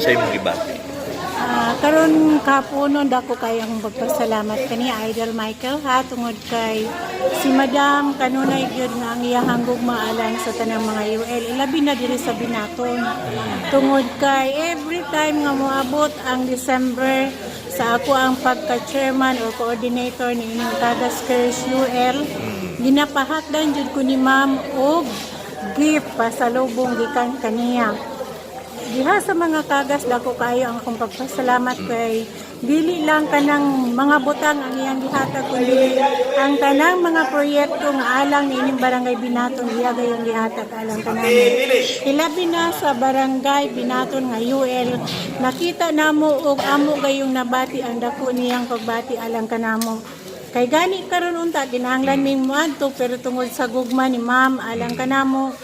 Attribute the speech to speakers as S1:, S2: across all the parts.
S1: Unsay imong gibati?
S2: Karon kapunon, dako kay ang pagpasalamat kani Idol Michael ha, tungod kay si Madam kanunay gyud nga ang iyahang gugma alang sa tanang mga UL, ilabi na diri sa Binaton, tungod kay every time nga moabot ang December, sa ako ang pagka-chairman or coordinator ni inyong Tagas Cares UL, ginapahatdan jud ko ni Ma'am og gift pasalubong gikan kaniya. Diha sa mga kagas, dako kayo ang akong pagpasalamat kay dili lang kanang mga butang ang iyang gihatag, kundi ang tanang mga proyekto nga alang niining Barangay Binaton, iya gayong gihatag alang kanamo. Ilabi na sa Barangay Binaton nga UL, nakita namo og amo gayong nabati ang dako niyang pagbati alang kanamo. Kay gani karon unta ginahanglan ming moadto, pero tungod sa gugma ni Ma'am alang kanamo,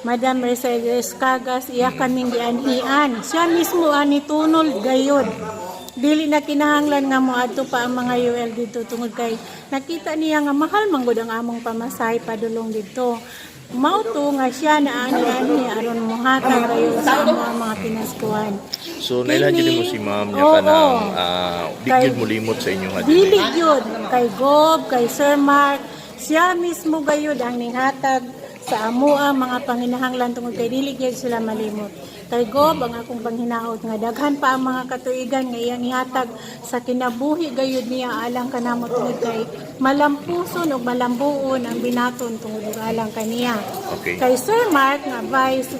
S2: Madam Mercedes Cagas, iya kaming gianhian. Siya mismo ani tunol gayod. Dili na kinahanglan nga moadto pa ang mga UL dito, tungod kay nakita niya nga mahal man gud ang among pamasahe padulong dito. Mao to nga siya na ani-ani aron mohatag kayo sa amo ang mga pinaskuhan.
S1: So nailhan jud mo si Ma'am niya kanang di jud mo limot sa inyong
S2: Dili gyud kay Gob, kay Sir Mark, siya mismo gayud ang ninghatag sa amoa mga panginahanglan, tungod kay dili gyud sila malimot. Kay Gob, ang akong panghinaot nga daghan pa ang mga katuigan nga iyang ihatag sa kinabuhi gayud niya alang kanamo, tungod kay malampuson ug malambuon ang Binaton tungod og alang kaniya. Kay Sir Mark nga Vice,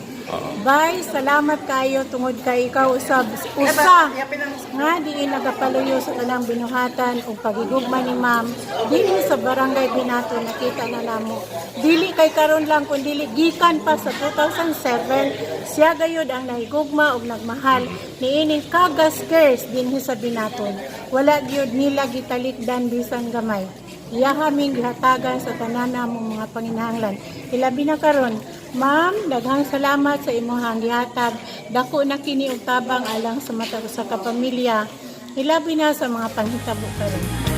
S2: Vice, salamat kayo tungod kay ikaw usab usa nga diin nagapaluyo sa tanang binuhatan ug pagigugma ni Ma'am dinhi sa Barangay Binaton. Nakita na namo, dili kay karon lang, kundi gikan pa sa 2007, siya gayud ang nahigugma ug nagmahal niining Kagas Cares dinhi sa Binaton. Wala gyud nila gitalikdan bisan gamay. Iya kaming gihatagan sa tanan namong mga panginahanglan. Ilabi na karon, Ma'am, daghang salamat sa imong gihatag. Dako na kini og tabang alang sa matag usa ka pamilya. Ilabi na sa mga panghitabo karon.